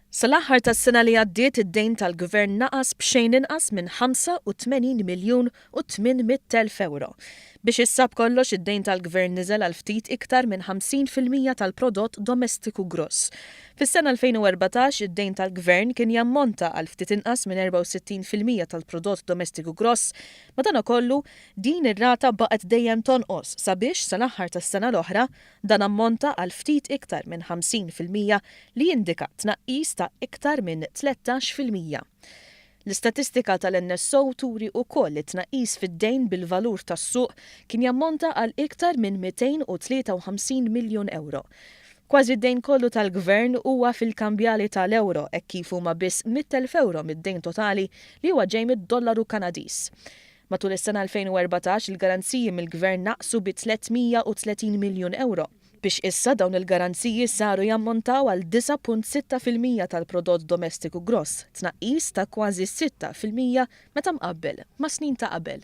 Sal-aħħar tas-sena li għaddiet id-dejn tal-Gvern naqas b'xejn inqas minn 85 miljun u 800 elf ewro. Biex issa b'kollox id-dejn tal-Gvern niżel għal ftit iktar minn 50% tal-prodott domestiku gross. Fis-sena 2014 id-dejn tal-Gvern kien jammonta għal ftit inqas minn 64% tal-prodott domestiku gross. Madankollu, din ir-rata baqgħet dejjem tonqos sabiex sal-aħħar tas-sena l-oħra Dan ammonta għal ftit iktar minn 50% li jindika tnaqqis ta' iktar minn 13%. L-istatistika tal-NSO turi wkoll li t-tnaqqis fid-dejn bil-valur tas-suq kien jammonta għal iktar minn 253 miljun ewro. Kważi d-dejn kollu tal-Gvern huwa fil-kambjali tal-ewro hekk kif huma biss 100,000 ewro mid-dejn totali li huwa ġej mid-dollaru Kanadiż. Matul is-sena 2014 il-garanziji mill-Gvern naqsu bi 330 miljun ewro, biex issa dawn il-garanziji saru jammontaw għal 9.6% tal-prodott domestiku gross, tnaqqis ta' kważi 6% meta mqabbel mas-snin ta' qabel.